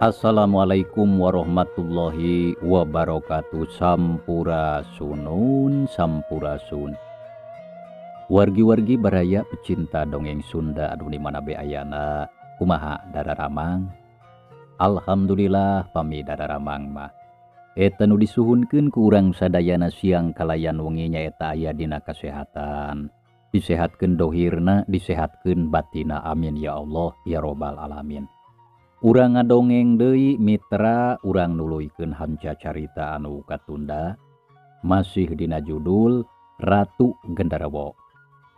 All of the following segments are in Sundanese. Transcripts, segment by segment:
Assalamualaikum warahmatullahi wabarakatuh. Sampurasunun sampurasun. Wargi-wargi baraya pecinta dongeng Sunda anu di mana be ayana, kumaha dararamang? Alhamdulillah pami dararamang mah. Eta nu disuhunkeun ku urang sadayana siang kalayan wengi nyaeta aya dina kasehatan. Disehatkeun dohirna, disehatkeun batina. Amin ya Allah ya robbal alamin. Urang ngadongeng deui mitra, urang nuluykeun hanca carita anu katunda masih dina judul Ratu Genderuwo.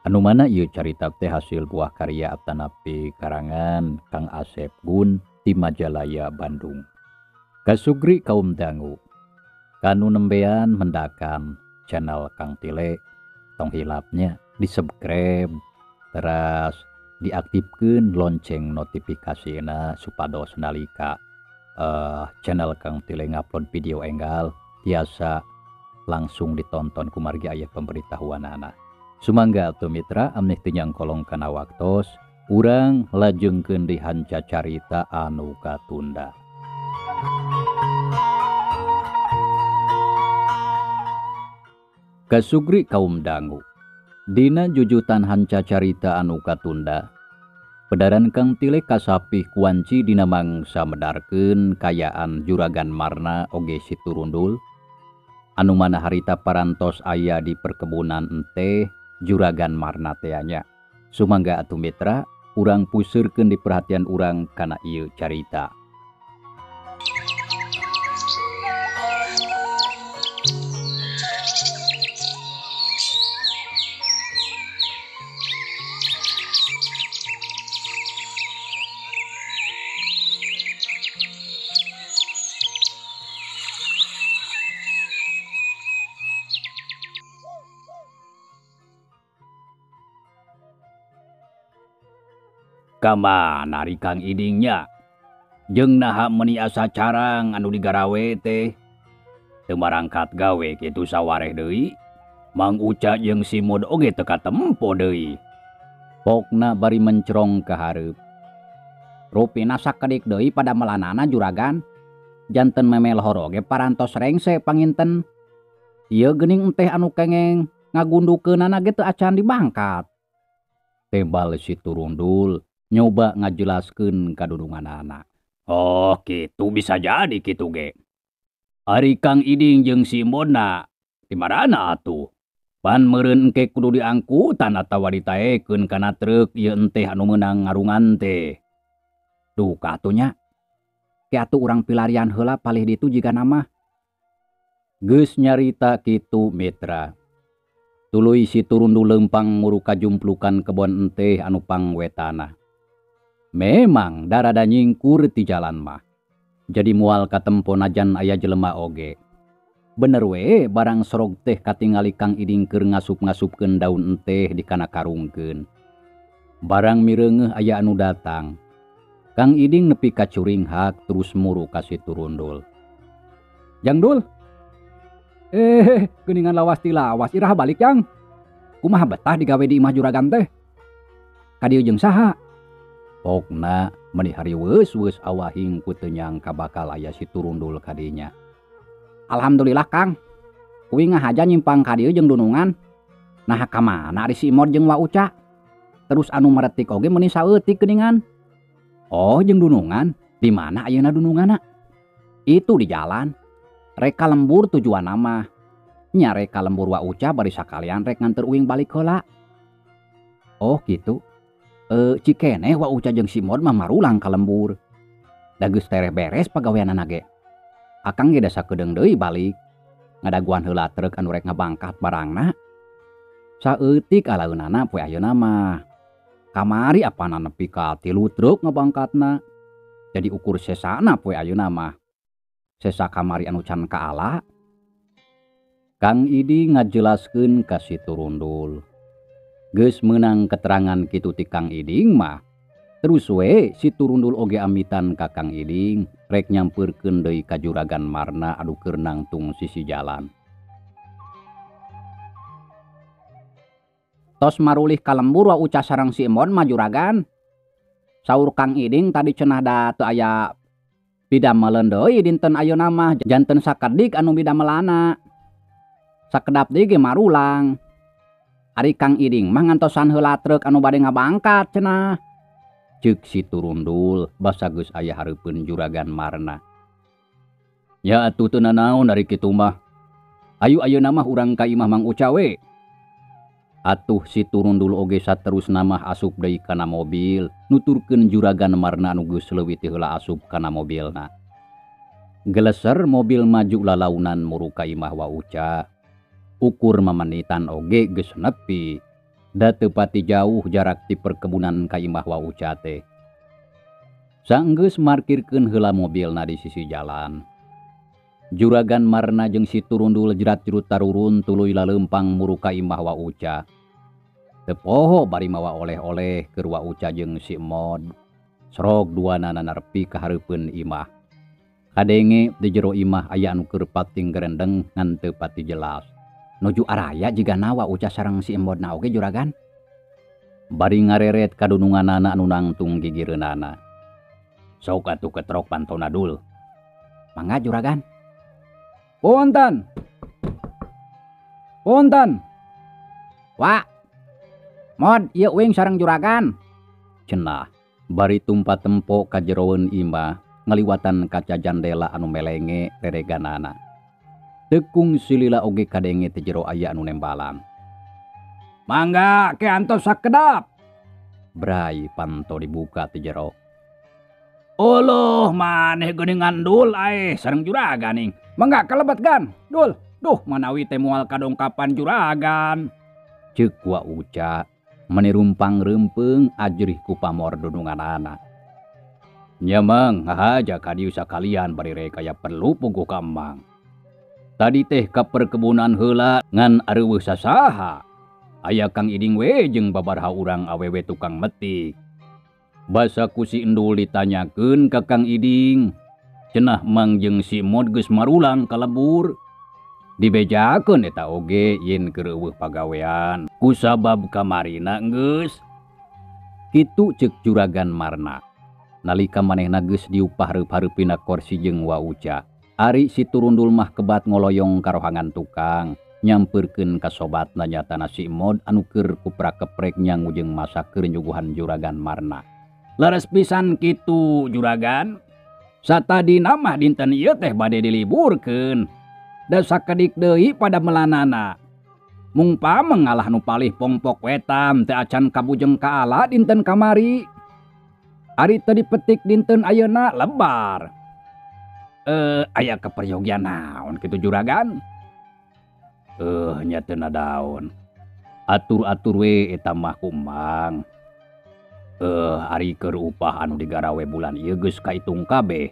Anu mana ieu carita teh hasil buah karya atanapi karangan Kang Asep Gun ti Majalaya Bandung. Kasugri kaum dangu kanu nembean mendakan channel Kang Tile, tong hilapnya di subscribe teras diaktifkan lonceng notifikasina supados nalika channel Kang Tile ngupload video enggal tiasa langsung ditonton kumargi aya pemberitahuanana. Sumangga atuh mitra ameh teu nyangkolong kana waktos, urang lajengkeun di hanca carita anu katunda. Kasugri kaum dangu dina jujutan hanca carita anu katunda, pedaran Kang Tile kasapih kuanci dina mangsa medarkeun kayaan Juragan Marna oge Si Turundul anu mana harita parantos aya di perkebunan enteh Juragan Marna teh nya. Sumangga atuh mitra urang puseurkeun di perhatian urang kana ieu carita. Kamana ari Kang Idingnya? Jeung naha meuni asa carang anu digarawe teh? Teu marangkat gawe kitu sawareh deui. Mang Uca jeung si Mod oge teu katempo deui. Pokna bari mencerong ka hareup. Rupina sakedik deui pada melanana juragan. Janten memelhor oge parantos rengse panginten. Ieu geuning enteh anu kengeng ngagundukeunana ge teu acan dibangkat. Tebal Si Turundul nyoba ngajelaskeun kadudunganana. Oh, kitu bisa jadi kitu ge. Ari Kang Iding jeung si Modna di marana atuh? Pan meureun engke kudu diangkutan atawa ditaekeun kana truk ieu enteh anu meunang ngarungan teh. Duka atuh nya. Ke atuh urang pilarian heula palih ditu jiga nama. Geus nyarita kitu mitra. Tuluy Si Turundul leumpang muru kajumplukan kebon enteh anu pangwetana. Memang darada nyingkur ti jalan mah. Jadi mual katempo najan aya jelema oge. Bener we barang sorog teh katingali Kang Iding keur ngasup-ngasupkeun daun enteh di kana karungkeun. Barang mireungeuh aya anu datang. Kang Iding nepi ka curinghak terus muru ka Si Turundul. Jang Dul. Geuningan lawas ti lawas iraha balik jang. Kumaha betah digawe di imah juragan teh? Ka dieu jeung saha? Pokna meuni hariweus-weus awahing ku teu nyangka bakal aya Si Turundul ka dinya. Alhamdulillah Kang. Kuing ngahaja nyimpang ka dieu jeung dunungan. Naha ka mana ari si Imod jeung Wa Uca? Terus anu meretik oge meuni saeutik geuningan. Oh, jeung dunungan? Di mana ayeuna dununganna? Itu di jalan. Rek ka lembur tujuan mah. Nya rek ka lembur Wa Uca bari sakalian rek nganter uing balik heula. Oh, kitu. Cikeneh Wa Uca jeung si Mod mah marulang ka lembur. Da geus tereh beres pagaweanana ge. Akang ge da sakedeung deui balik. Ngadaguan heula truk anu rek ngabangkat barangna. Saeutik alaeunana poe ayeuna mah. Kamari apana nepi ka 3 truk ngabangkatna. Jadi ukur sesana poe ayeuna mah. Sesa kamari anu can kaala. Kang Iding ngajelaskeun ka Si Turundul. Geus meunang keterangan kitu ti Kang Iding mah. Terus we Si Turundul oge amitan ka Kang Iding rek nyampeurkeun deui ka Juragan Marna anu keur nangtung sisi jalan. Tos marulih ka lembur Wa Uca sareng si Emon mah juragan. Saur Kang Iding tadi cenah da teu aya Pidameleun deui dinten ayeuna mah janten sakedik anu midamelana. Sakedap deui ge marulang. Ari Kang Iding mah ngantosan heula truk anu bade ngabangkat cenah. Ceuk si Turundul basa geus aya hareupeun Juragan Marna. Nya atuh teu nanaon ari kitu mah. Ayu ayeuna mah urang ka imah Mang Uca we. Atuh si Turundul oge saterusna mah asup deui kana mobil, nuturkeun Juragan Marna anu geus leuwih ti heula asup kana mobilna. Geleser mobil maju lalaunan muru ka imah Wa Uca. Ukur mamenitan oge geus nepi. Da teu pati jauh jarak ti perkebunan ka imah Wa Uca teh. Sanggeus markirkeun heula mobilna di sisi jalan. Juragan Marna jeung si Turundul jerat-jerut tarurun tuluy laleumpang muru ka imah Wa Uca. Teu poho bari mawa oleh-oleh keur Wa Uca jeung si Mod. Srog duanana nepi ka hareupeun imah. Kadenge di jero imah aya anu keur pating gerendeng ngan teu pati jelas. Nuju araya jigana Wa Uca sareng si Modna oge juragan. Bari ngareret kadununganana anu nangtung gigireunana. Sok atuh ketrok pantona dul. Mangga juragan. Punten. Punten. Wa. Mod ieu uing sareng juragan. Cenah bari tumpa tempo ka jeroeun imah ngaliwatan kaca jandela anu melenge rereganana. Tekung silila oge kadenge teh jero aya anu nembalan. Mangga ke antos sakedap. Brai panto dibuka teh jero. Oloh maneh geuningan dul ae sareng juragan ning. Mangga kalebet gan. Dul, duh manawi teh moal kadongkapan juragan. Ceuk Wa Uca meni rumpang reumpeung ajrih ku pamor dununganana. Nya Mang, hahaja ka dieu sakalian bari rek aya perlu puguh ka Mang. Tadi teh ka perkebunan heula ngan areuweuh sasaha. Aya Kang Iding we jeung babaraha urang awewe tukang metik. Basa ku si Endul ditanyakeun ka Kang Iding. Cenah Mang jeung si Mod geus marulang ka lembur. Dibejakeun eta oge yen keur eueuh pagawean. Kusabab kamarina geus. Kitu ceuk Juragan Marna. Nalika manehna geus diupah hareup-hareupina korsi jeung Wa Uca. Ari si Turundul mah kebat ngoloyong ka rohangan tukang, nyampeurkeun ka sobatna nyatana si Mod anu keur kuprak-keprek nyangujeng masak keur nyuguhan Juragan Marna. Leres pisan kitu juragan. Satadina mah dinten ieu teh bade diliburkeun. Da sakedik deui pada melanana. Mung pameng ngalah nu palih pongpok wetam teh acan kabujeng ka ala dinten kamari. Ari teu dipetik dinten ayeuna lebar. Aya keperyogian naon kitu juragan? Nya teu nadaon. Atur-atur we eta mah ku Mang. Ari keur upah anu digarawe bulan ieu geus kaitung kabeh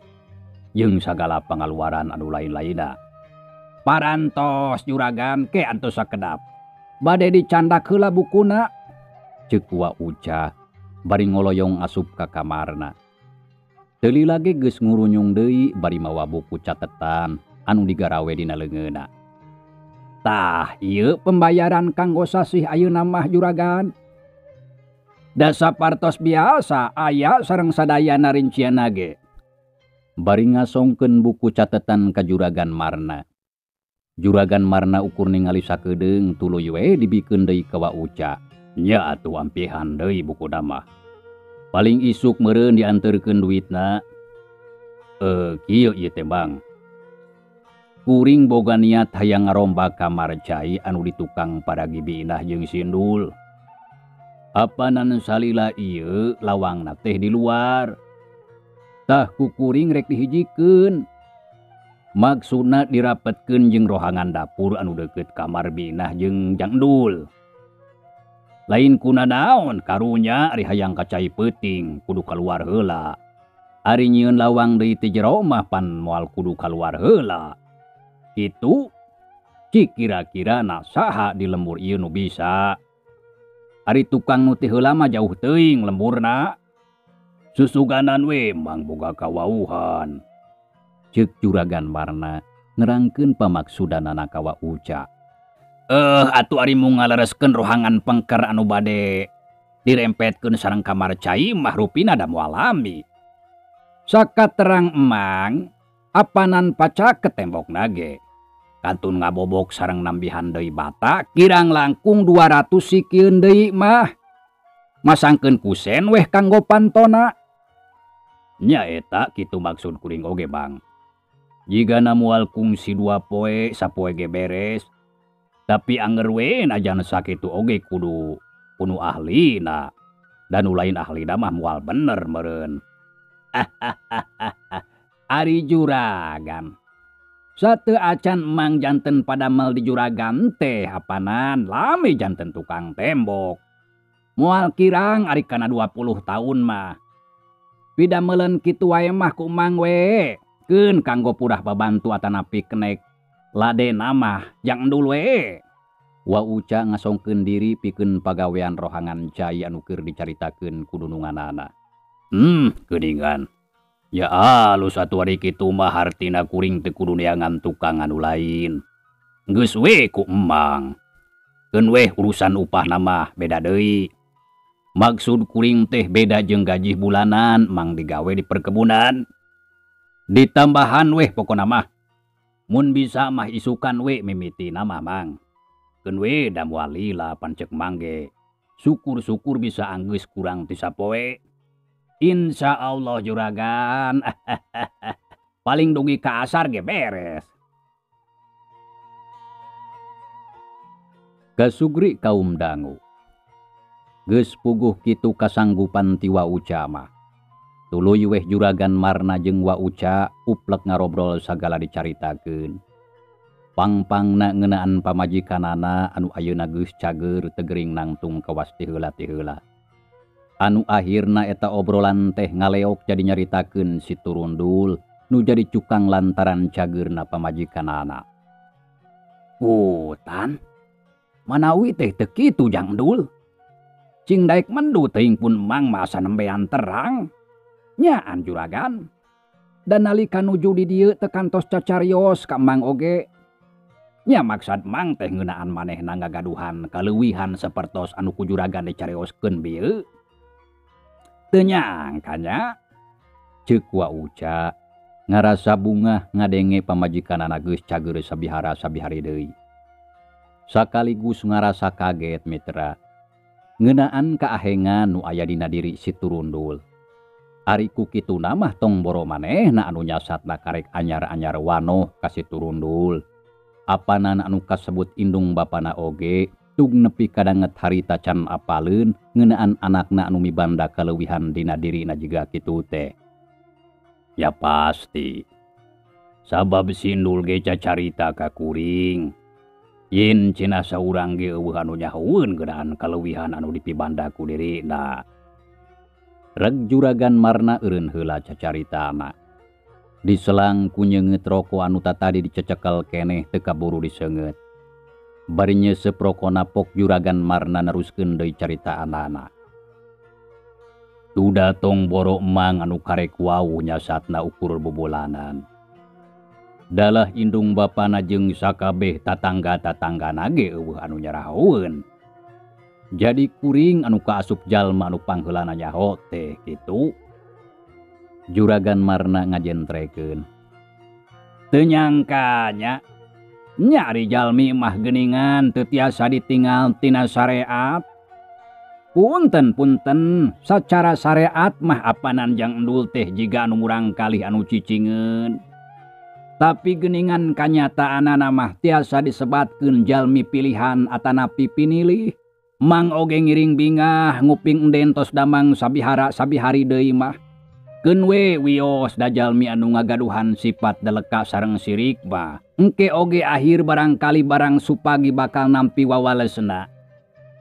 jeung sagala pangaluaran anu lain-lainna. Parantos juragan ke antos sakedap. Bade dicandak heula bukuna. Ceuk Wa Uca bari ngoloyong asup ka kamarna. Teu lila ge geus ngurunyung deui bari mawa buku catetan anu digarawe dina leungeunna. Tah ieu pembayaran kanggo sasih ayeuna mah juragan. Da sapartos biasa aya sareng sadayana rincianna ge. Bari ngasongkeun buku catetan ka Juragan Marna. Juragan Marna ukur ningali sakedeung tuluy we dibikeun deui ka Wa Uca. Nya atuh ampihan deui bukuna mah. Paling isuk meureun dianterkeun duitna. Kieu ieu teh Bang. Kuring boga niat hayang ngarombak kamar cai anu ditukang paragi Biinah jeung Sindul. Apanan salila ieu lawangna teh di luar. Tah ku kuring rek dihijikeun. Maksudna dirapetkeun jeung rohangan dapur anu deukeut kamar Biinah jeung Jangdul. Lain kuna naon karunya ari hayang ka cai peuting kudu kaluar heula. Ari nyieun lawang deui ti jero mah pan moal kudu kaluar heula. Kitu cik kira-kira na saha di lembur ieu nu bisa. Ari tukang nu ti heula mah jauh teuing lemburna. Susuganan we Mang boga kawauhan. Ceuk Juragan Marna nerangkeun pamaksudanana ka Wa Uca. Atuh ari mung ngalereskeun rohangan pengker anu bade dirempetkeun sareng kamar cai mah rupina da moal lami. Sakaterang emang apanan pacaket tembokna ge. Kantun ngabobok sareng nambihan deui bata kirang langkung 200 sikieun deui mah. Masangkeun kusen weh kanggo pantona. Nya eta kitu maksud kuring oge Bang. Jigana moal kungsi 2 poe sapoe ge beres. Tapi anger we najan sakitu oge kudu kuno ahlina. Dan nu lain ahlina mah moal bener meureun. Ari juragan. Sateu acan emang janten padamel di juragan teh apanan lami janten tukang tembok. Moal kirang ari kana 20 tahun mah. Pidameuleun kitu wae mah ku emang we. Keun kanggo purah babantu atanapi kenek ladena mah jang endul we. Wa Uca ngasongkeun diri pikeun pagawean rohangan cai anu keur dicaritakeun ku dununganana. Geuningan. Ya alus atuh ari kitu mah hartina kuring teu kudu neangan tukang anu lain. Geus we ku emang. Keun weh urusan upahna mah beda deui. Maksud kuring teh beda jeung gaji bulanan mang digawe di perkebunan. Ditambahan weh pokona mah. Mun bisa mah isukan we mimitina mah mang. Keun we da moal lila pancek mangge. Syukur-syukur bisa anggeus kurang ti sapoe. Insya Allah juragan. Paling dugi ka asar ge beres. Kasugri kaum dangu. Geus puguh kitu kasanggupan ti Wa Uca mah. Tuluy weh juragan Marna jeung Wa Uca uplek ngarobrol sagala dicaritakeun. Pangpangna ngeunaan pamajikanana anu ayeuna geus cager teu gering nangtung kawas ti heula ti heula. Anu akhirna eta obrolan teh ngaleok jadi nyaritakeun si Turundul nu jadi cukang lantaran cageurna pamajikanana. Hutan manawi teh teu kitu jang endul. Cing daek mendu teuing pun mang masa nembean terang. Nyaan juragan. Dan nalika nuju di dieu teu kantos cacarios ka mang oge. Nya maksad mang teh ngeunaan manehna ngagaduhan kaleuwihan sapertos anu ku juragan dicarioskeun bieu. Teu nyangka nya. Ceuk Wa Uca ngarasa bungah ngadenge pamajikanana geus cager sabihara sabihari deui. Sakaligus ngarasa kaget mitra. Ngeunaan kaahengan nu aya dina diri si Turundul. Ari ku kituna mah tong boro manehna anu nyasatna karek anyar-anyar wanoh ka si Turundul. Apanan anu kasebut indung bapana oge tug nepi kadanget harita can apaleun ngeunaan anakna anu mibanda kaleuwihan dina dirina jiga kitu teh. Ya pasti. Sabab si Indul ge cacarita ka kuring. Yen cenah saurang ge eueuh anu nyahoeun ngeunaan kaleuwihan anu dipibanda ku dirina. Reg juragan Marna eureun heula cacaritana. Diselang ku nyeungeut roko anu tatadi dicecekel keneh teu kaburu diseungeut. Bari nyeuseup rokona pok juragan Marna neruskeun deui caritaanana. Duda tong boro emang anu karek wau nyasatna ukur bubulanan. Dalah indung bapana jeung sakabeh tatangga-tatanggana ge eueuh anu nyarahoeun. Jadi kuring anu kaasup jalma anu pangheulana nyaho teh kitu. Juragan Marna ngajentrekeun. Teu nyangka nya. Nya ari jalmi mah geuningan teu tiasa ditinggal tina syariat. Punten-punten sacara syariat mah apanan jang endul teh jiga anu murang kalih anu cicingeun. Tapi geuningan kanyataanana mah tiasa disebatkeun jalmi pilihan atanapi pinilih. Mang oge ngiring bingah nguping enden tos damang sabihara sabihari deui mah. Keun we wios da jalmi anu ngagaduhan sifat deleka sareng sirik mah. Engke oge akhir barangkali barang supagi bakal nampi wawalesna.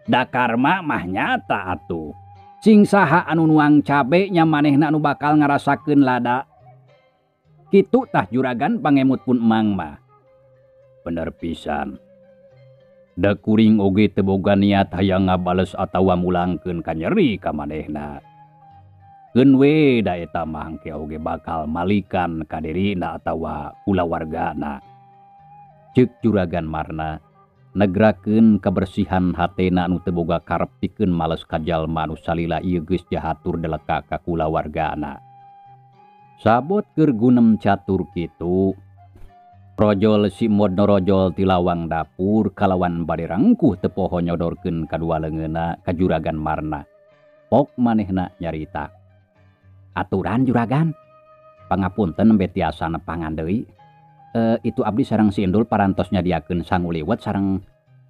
Da karma mah nyata atuh. Sing saha anu nuang cabe nya manehna anu bakal ngarasakeun lada. Kitu tah juragan pangemut pun emang mah. Bener pisan. Da kuring oge teu boga niat hayang ngabales atawa mulangkeun ka nyeri ka manehna. Keun we da eta mah engke oge bakal malikan ka dirina atawa kulawargana. Ceuk juragan Marna negrakeun kabersihan hatena anu teu boga karep pikeun males ka jalma anu salila ieu geus jahatur deleka ka kulawargana. Sabot keur gunem catur kitu. Rojol si Mod norojol ti lawang dapur kalawan bade rangkuh teu poho nyodorkeun kadua leungeunna ka Juragan Marna. Pok manehna nyarita. Aturan juragan. Pangapunten nembe tiasa nepangan deui. Itu abdi sareng si Indul parantos nyadiakeun sangu liwet sareng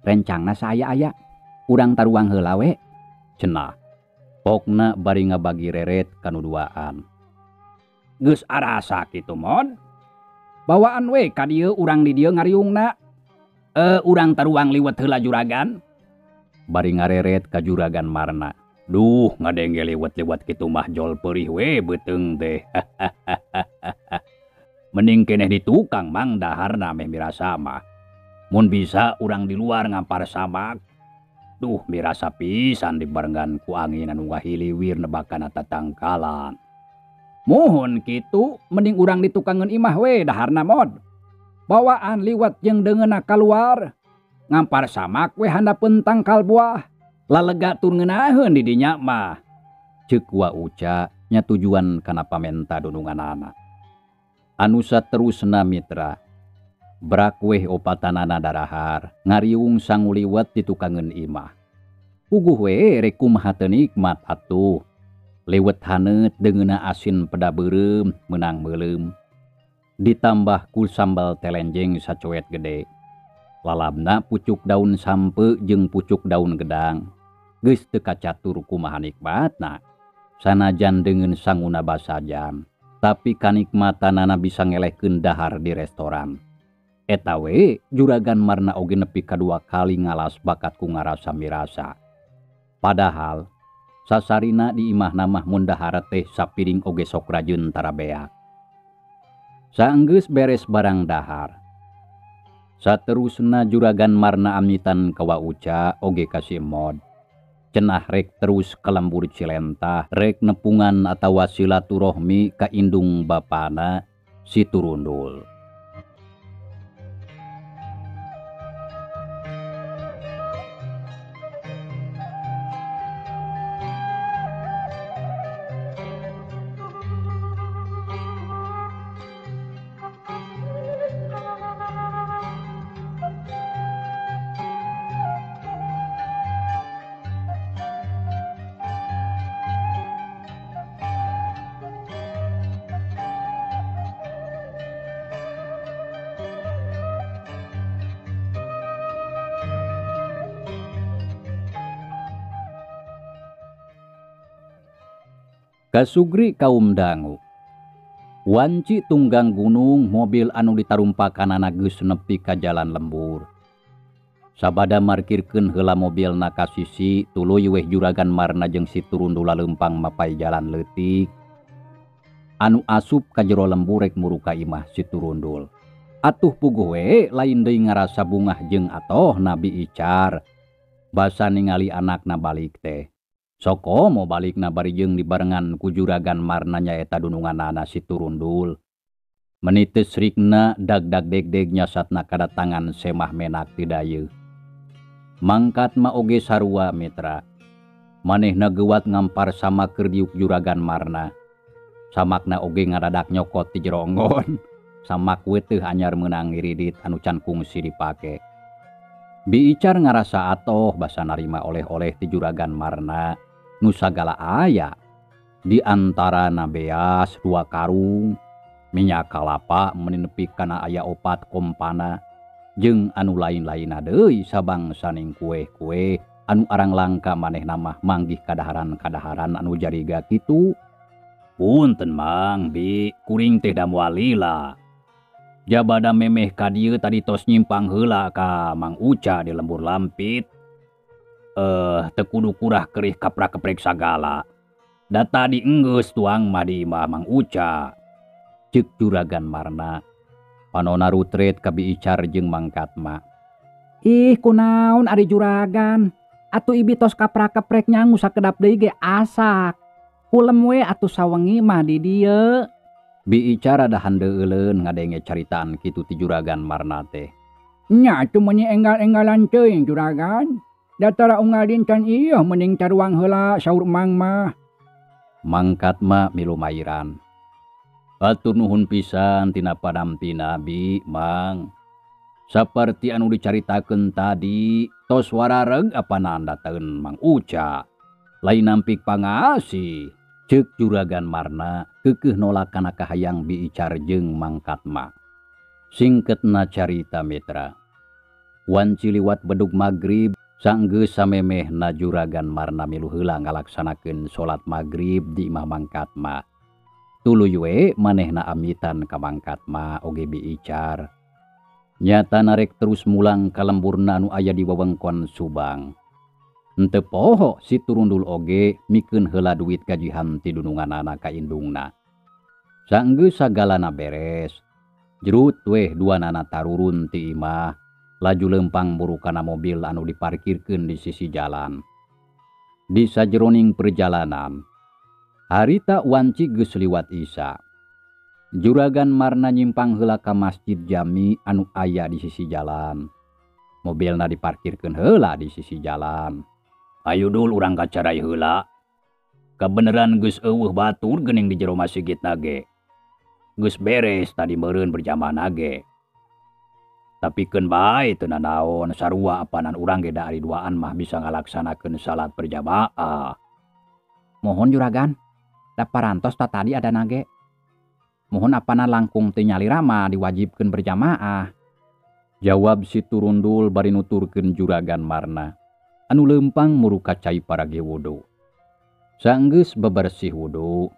rencangna saaya-aya. Urang taruang heula we. Cenah. Pokna bari ngabagi reret kanu duaan. Geus arasa kitu Mod. Bawaan we ka dieu urang di dieu ngariungna. Urang taruang liwet heula juragan. Bari ngareret ka Juragan Marna. Duh, ngadenge liwet-liwet kitu mah jol peurih we beuteung teh. Mending keneh di tukang mang daharna meh mirasa mah. Mun bisa urang di luar ngampar samak. Duh, mirasa pisan dibarengan ku angin anu ngahiliwir nebakana tatangkalan. Mohon kitu, mending urang di tukangeun imah we daharna Mod. Bawaan liwat jeung deungeunna kaluar. Ngampar samak we handapeun tangkal buah. Lalega tur ngeunaheun di dinya mah. Ceuk Wa Uca nya tujuan kana pamenta dununganana. Anu saterusna mitra. Brak weh opatanana darahar, ngariung sangu liwet di tukangeun imah. Puguh we rek kumaha teu nikmat atuh. Liwet haneut deungeunna asin peda beureum meunang meuleum. Ditambah ku sambal telenjeng sacoet gede. Lalabna pucuk daun sampe jeung pucuk daun gedang. Geus teu kacatur kumaha nikmatna. Sanajan deungeun sanguna basajam, tapi kanikmatanana bisa ngelehkeun dahar di restoran. Eta we Juragan Marna oge nepi kadua kali ngalas bakat ku ngarasa mirasa. Padahal sasarina di imahna mah mun dahar teh sapiring oge sok rajeun tarabeak. Saenggeus beres barang dahar. Saterusna Juragan Marna amitan ka Wa Uca oge ka si Mod. Cenah rek terus ka lembur Cilentah, rek nepungan atawa silaturahmi ka indung bapana si Turundul. Kasugri kaum dangu. Wanci tunggang gunung mobil anu ditarumpakanana geus nepi ka jalan lembur. Sabada markirkeun heula mobilna ka sisi tuluy weh Juragan Marna jeung si Turundul leumpang mapai jalan leutik. Anu asup ka jero lembur rek muru ka imah si Turundul. Atuh puguh we lain deui ngarasa bungah jeung atoh Nabi Icar. Basa ningali anakna balik teh. Soko mau balikna bari jeung dibarengan ku Juragan Marna nyaeta dununganana si Turundul. Menites rikna dag-dag deg-deg nyasatna kadatangan semah menak ti dayeuh. Mangkat ma oge sarua mitra. Manehna geuwat ngampar sama keur diuk Juragan Marna. Samakna oge ngadadak nyokot ti jero onggon. Samak weteuh anyar meunang ngiridit anu can kungsi dipake. Bi Icar ngarasa atoh basa narima oleh-oleh ti Juragan Marna. Nu sagala aya di antara beas 2 karung, minyak kalapa meni nepi kana aya 4 kompana, jeung anu lain-lainna deui sabangsaning kue-kue anu arang langka manehna mah manggih kadaharan-kadaharan anu jariga kitu. Punten Mang Bi, kuring teh da moal lila. Jabada memeh ka dieu tadi tos nyimpang heula ka Mang Uca di lembur Lampit. Teu kudu kurah kerih kaprak-keprek sagala. Da tadi enggeus tuang mah di imah Mang Uca. Ceuk Juragan Marna. Panona rutret ka Bi Icar jeung Mang Katma. Ih kunaon ari juragan. Atuh ibi tos kaprak-keprek nyangu sakedap deui ge asak. Kulem we atuh sawengi mah di dieu. Bi Icar rada handeueuleun ngadenge caritaan kitu ti Juragan Marna teh. Nya atuh meuni enggal-enggalan teuing juragan. Datara unggal dinten ieu mending taruang heula saur Mang mah. Mangkat mah milu mairan. Hatur nuhun pisan tina panamtina Bi, Mang. Saperti anu dicaritakeun tadi, tos warareg apanan dateun Mang Uca. Lain nampik pangasih. Ceuk Juragan Marna keukeuh nolak kana kahayang Bi Icar jeung Mang Katma. Singketna carita mitra. Wanci liwat bedug magrib, sanggeus samemehna Juragan Marna milu heula ngalaksanakeun salat magrib di imah Mang Katma. Tuluy we manehna amitan ka Mang Katma oge Bi Icar. Nyata narek terus mulang ka lemburna anu aya di wewengkon Subang. Henteu poho si Turundul oge mikeun heula duit gajihan ti dununganana ka indungna. Sanggeus sagalana beres, jerut weh duanana tarurun ti imah, laju lempang buru kana mobil anu diparkirkeun di sisi jalan. Di sajeroning perjalanan, harita wanci geus liwat Isya. Juragan Marna nyimpang heula ka Masjid Jami anu aya di sisi jalan. Mobilna diparkirkeun heula di sisi jalan. Ayo dul urang kacarai heula. Kabeneran geus eueuh batur geuning di jero masjid nage. Geus beres tadi meureun berjamaah nage. Tapi keun bae teu nanaon sarua apanan urang ge da ari duaan mah bisa ngalaksanakeun salat berjamaah. Mohon Juragan, da parantos ta tadi ada nage. Mohon apanan langkung teu nyalira mah diwajibkeun berjamaah. Jawab si Turundul bari nuturkeun Juragan Marna. Anu lempang muru ka cai parage wudu. Sanggeus bebersih wudu,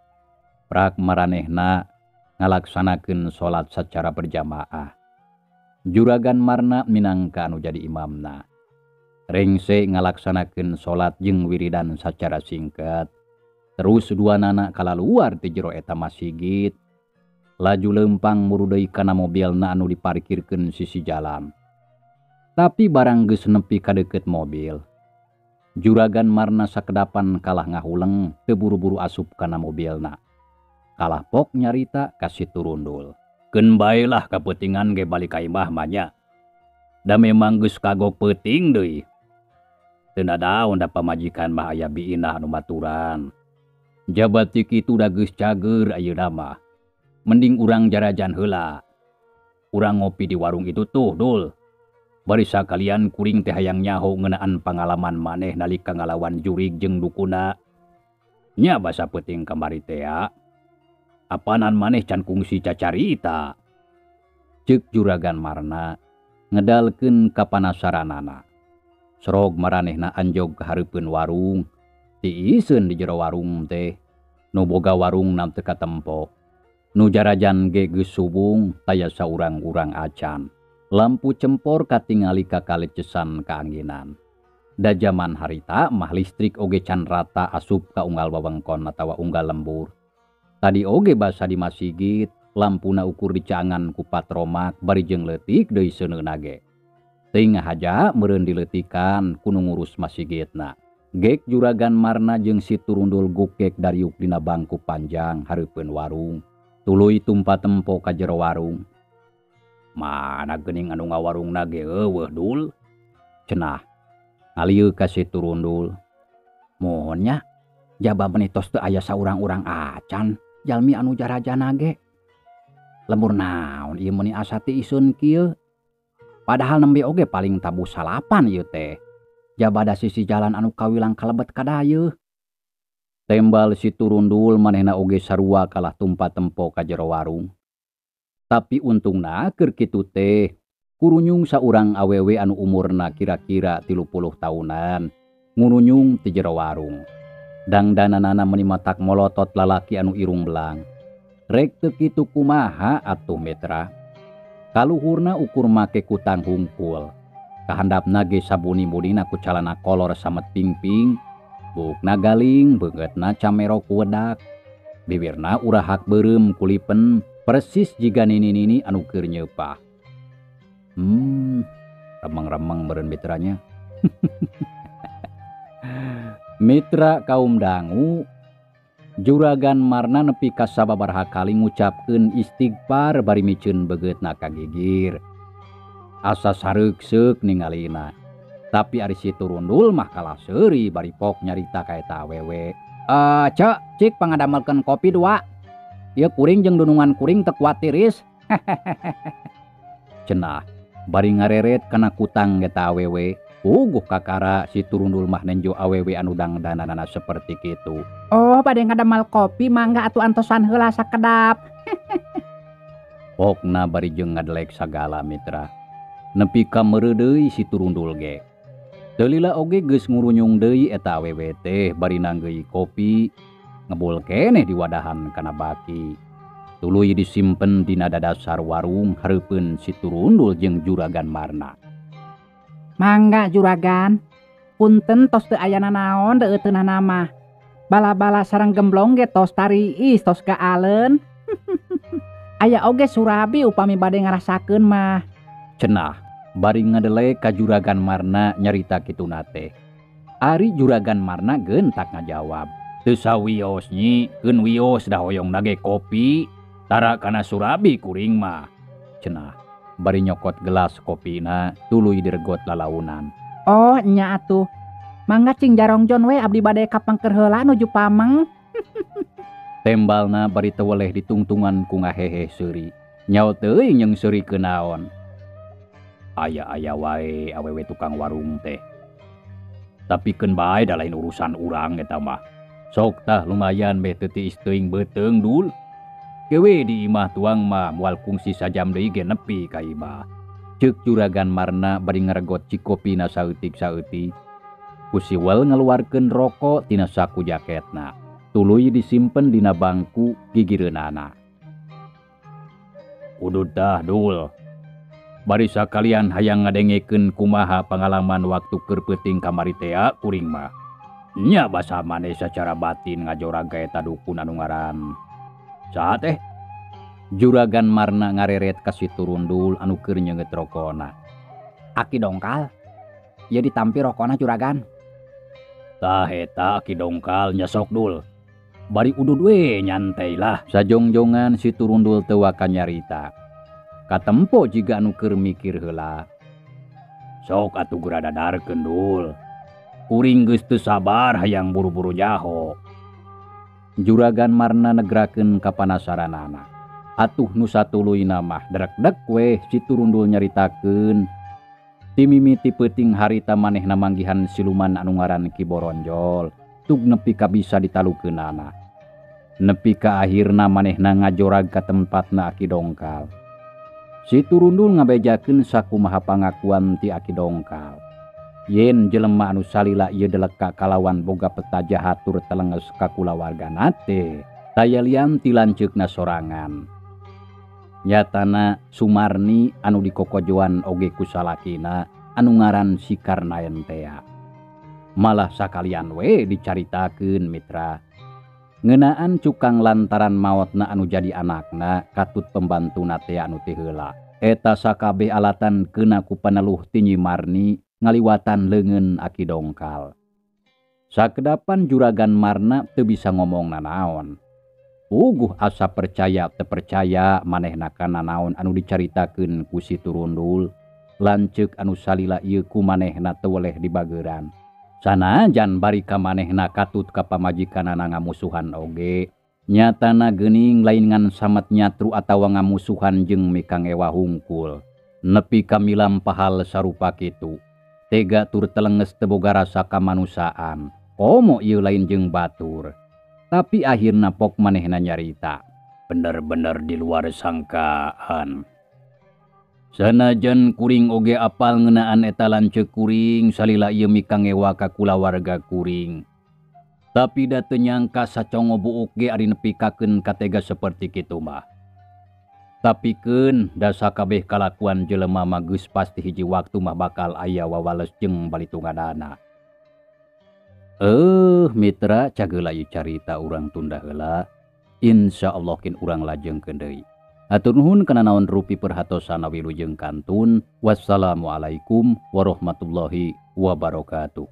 prak maranehna ngalaksanakeun salat secara berjamaah. Juragan Marna minangka anu jadi imamna. Rengse ngalaksanakeun salat jeung wiridan secara singkat. Terus duanana kalaluar ti jero eta masigit. Laju lempang muru deui kana mobilna anu diparkirkeun sisi jalan. Tapi barang geus nepi ka deukeut mobil, Juragan Marna sakedapan kalah ngahuleng teu buru-buru asup kana mobilna. Kalah pok nyarita ka si Turundul. Keun bae lah kapeutingan ge balik ka imah mah nya. Da memang geus kagok peuting deui. Teu nadaon da pamajikan mah aya Bi Inah anu maturan. Jabat ti kitu da geus cager ayeuna mah. Mending urang jarajan heula. Urang ngopi di warung itu tuh, Dul. Bari sakalian kuring teh hayang nyaho ngeunaan pangalaman maneh nalika ngalawan jurig jeung dukuna. Nya basa peuting kamari teh. Apanan maneh can kungsi cacarita. Ceuk Juragan Marna ngedalkeun kapanasaranana. Serog maranehna anjog ka hareupeun warung. Tiiseun di jero warung teh. Nu boga warung nam teu katempo. Nu jarajan ge geus subung taya saurang-urang acan. Lampu cempor katingali kakalecesan kaanginan. Da jaman harita mah listrik oge can rata asup ka unggal wewengkon atawa unggal lembur. Tadi oge basa di masigit, lampuna ukur dicangan ku patromak bari jeung leutik deui seuneuna ge. Teuing ngahaja meureun dileutikan ku nu ngurus masigitna. Gek Juragan Marna jeung si Turundul gukek dariuk dina bangku panjang hareupeun warung. Tuluy tumpa tempo ka jero warung. Mana geuning anu ngawarungna ge eueuh Dul. Cenah ngalieu ka si Turundul. Mohon nya, jaba meni tos teu aya saurang-urang acan jalmi anu jarajana ge. Lembur naon ieu meuni asa tiiseun kieu. Padahal nembe oge paling tabuh salapan ieu teh. Jaba da sisi jalan anu kawilang kalebet kadayeuh. Tembal si Turundul manehna oge sarua kalah tumpa tempo ka jero warung. Tapi untungna keur kitu teh kurunyung saurang awewe anu umurna kira-kira 30 tahunan ngurunyung ti jero warung. Dangdananana meuni matak molotot lalaki anu irung belang. Rek teu kitu kumaha atuh mitra. Kaluhurna ukur make kutang hungkul. Kahandapna ge sabuni-bunina ku calana kolor samet pingping. Buukna galing, beungeutna camero ku wedak. Bibirna urahak beureum kulipen, persis jiga nini-nini anu keur nyeupah. Remeng-remeng meureun mitranya. Mitra kaum dangu, Juragan Marna nepi ka sababaraha kali ngucapkeun istighfar bari miceun beungeutna ka gigir. Asa sareukseuk ningalina. Tapi ari si Turundul mah kalah seuri bari pok nyarita ka eta awewe. Cek, cik pangadamelkeun kopi dua. Ieu kuring jeung dunungan kuring teu kuat tiris. Cenah bari ngareret kana kutang eta awewe. Puguh kakara si Turundul mah nenjo awewe anu dangdananana seperti kitu. Oh, bade ngadamel kopi mangga atuh antosan heula sakedap. Pokna bari jeung ngadelek sagala mitra. Nepi ka meureudeuy si Turundul ge. Teu lila oge geus ngurunyung deui eta awewe teh bari nanggeui kopi, ngebul keneh di wadahan kana baki. Tuluy disimpen dina dadasar warung hareupeun si Turundul jeung Juragan Marna. Mangga juragan, punten tos teu aya nanaon deueuteunana mah. Bala-bala sareng gemblong ge tos tariis tos kaaleun. Aya oge surabi upami bade ngarasakeun mah. Cenah bari ngadelek ka Juragan Marna nyarita kituna teh. Ari Juragan Marna gentak ngajawab. Teu sawios nyi, keun wios da hoyong nage kopi, tara kana surabi kuring mah. Cenah bari nyokot gelas kopina tuluy diregot lalaunan. Oh nya atuh, mangga cing jarongjon we abdi bade kapengker heula nuju pameng. Tembalna bari teu weleh ditungtungan ku ngahehe seuri. Nyaho teuing jeung seuri kunaon. Aya-aya wae awewe tukang warung teh. Tapi keun bae da lain urusan urang eta mah. Sok tah lumayan meh teu tiis teuing beuteung dul. Kewe di imah tuang mah moal kungsi sajam deui ge nepi ka imah. Ceuk Juragan Marna bari ngaregot cikopina saeutik-saeutik. Ku siwel ngaluarkeun rokok tina saku jaketna. Tuluy disimpen dina bangku gigireunana. Udud tah dul. Bari sakalian hayang ngadengekeun kumaha pangalaman waktu keur peuting kamari tea kuring mah. Nya basa maneh sacara batin ngajorag ka eta dukun anu ngaran saha teh? Juragan Marna ngareret ka si Turundul anu keur nyeungeut rokona. Aki Dongkal, ieu ditampi rokona juragan. Tah eta Aki Dongkal nyesok dul. Bari udud we nyantai lah. Sajongjongan si Turundul teu waka nyarita. Katempo jiga anu keur mikir heula. Sok atuh geura dadarkeun dul. Kuring geus teu sabar hayang buru-buru nyaho. Juragan Marna negrakeun kapanasaranana. Atuh nu satuluyna mah drekdek weh si Turundul nyaritakeun. Timimiti peuting harita manehna manggihan siluman anu ngaran Ki Boronjol, tug nepi ka bisa ditalukeunana. Nepi ka akhirna manehna ngajorag ka tempatna Aki Dongkal. Si Turundul ngabejakeun sakumaha pangakuan ti Aki Dongkal. Yen jelema anu salila ieu deleka kalawan boga peta jahat tur telenges ka kulawargana teh, taya lian ti lanceukna sorangan. Nyatana Sumarni anu dikokojoan oge ku salakina anu ngaran si Karnaen tea. Malah sakalian we dicaritakeun mitra. Ngeunaan cukang lantaran maotna anu jadi anakna katut pembantuna tea anu teu heula. Eta sakabeh alatan keuna ku paneluh ti Nyi Marni ngaliwatan leungeun Aki Dongkal. Sakedapan Juragan Marna teu bisa ngomong nanaon. Puguh asa percaya teu percaya manehna kana naon anu dicaritakeun ku si Turundul. Lanceuk anu salila ieu ku manehna teu weleh dibageuran. Sanajan bari ka manehna katut ka pamajikanana ngamusuhan oge, nyatana geuning lain ngan samet nyatru atawa ngamusuhan jeung mikangewa hungkul. Nepi ka milampahal sarupa kitu. Tega tur telenges teu boga rasa kamanusiaan. Komo ieu lain jeung batur. Tapi akhirna pok manehna nyarita. Bener-bener di luar sangkaan. Sanajan kuring oge apal ngeunaan eta lanceuk kuring salila ieu mikangewa ka kulawarga kuring. Tapi da teu nyangka sacongo buuk ge ari nepikakeun katega seperti kitu mah. Tapi keun da sakabeh kalakuan jelema mah geus pasti hiji waktu mah bakal aya wawales jeung balitunganana. Mitra cageula ieu carita urang tunda heula. Insyaallah kin urang lajengkeun deui. Hatur nuhun kana naon rupi perhatosana wilujeng kantun. Wassalamualaikum warahmatullahi wabarakatuh.